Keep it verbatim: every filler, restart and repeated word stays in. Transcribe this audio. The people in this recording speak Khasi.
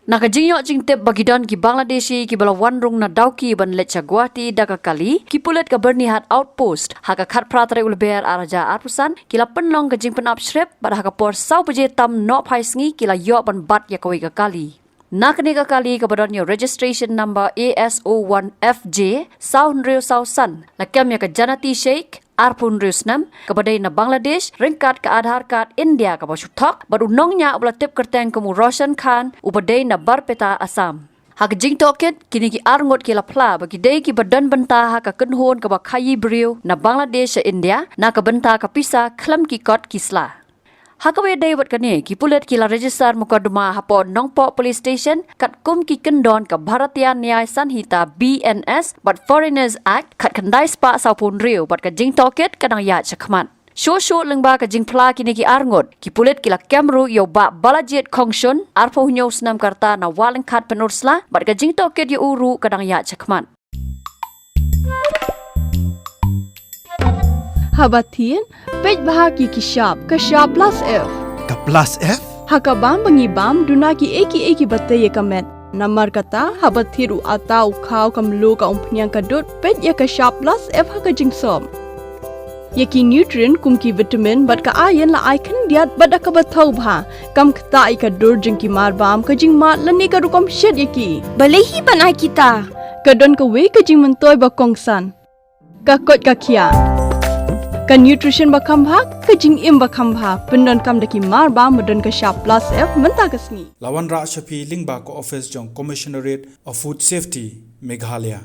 Na ka jingïoh jingtip ba ki don ki Bangladeshi kiba la wan rung na Dawki ban leit sha Guwahati da ka kali, ki pulit ka Byrnihat Outpost, ha ka khatphra tarik u Lber arhajar arphew san, ki la pynlong ka jingpynap shrip, bad ha ka por saw baje tam nohphai sngi ki la ïoh ban bat ïa kawei ka kali. Na kane ka kali kaba don ïa u registration number A S O one F J saw hynriew saw san, la kem ïa ka Janati Sheikh, arphew hynriew snem, kaba dei na Bangladesh, ryngkat ka Aadhaar card India kaba shu thok, bad u nongñiah uba la tip kyrteng kum u Roshan Khan, uba dei na Barpeta, Assam. Ha ka jingtohkit, kine ki arngut ki la phla ba ki dei kiba don bynta ha ka kynhun kaba khaïi briew na Bangladesh sha India, na ka bynta ka pisa khlem ki kot ki sla. Ha kaba ïadei bad kane, ki pulit ki la register mukotduma hapoh Nongpoh Police Station, katkum ki kyndon ka Bharatiya Nyay Sanhita, B N S, bad Foreigners Act, khatkhyndai spah sawphew hynriew, bad ka jingtohkit ka dang ïaid shakhmat. Shuh shuh lyngba ka jingphla kine ki arngut, ki pulit ki la kem ruh ïa u Bah Balajied Khongshun, arphew hynñiew snem ka rta, na Wahlyngkhat, Pynursla, bad ka jingtohkit ïa u ruh ka dang ïaid shakhmat. Haba thied, peit bha ïa ki shap, ka shap plus F. Ka plus F? Ha ka bam ba ngi bam, duna kiei kiei kiba tei ïa ka met. Namar kata, haba thied u atta, u khaw, ka mluh, ka umphniang, ka dud, peit ïa ka shap plus F ha ka jingsop. Ïa ki nutrient kum ki vitamin bad ka iron la ai khyndiat bad da kaba thaw bha. Kam ktah ïa ka dur jong ki mar bam, ka jingmad lane ka rukom shet ïa ki. Balei hi ban ai kita? Ka don kawei ka jingmyntoi ba kongsan. Ka koit ka khiah. Ka nutrition ba kham bha, ka jingim ba kham bha. Pyndonkam da ki mar bam ba don ka shap plus F mynta ka sngi. La wanrah sha phi lyngba ka office jong Commissionerate of Food Safety, Meghalaya.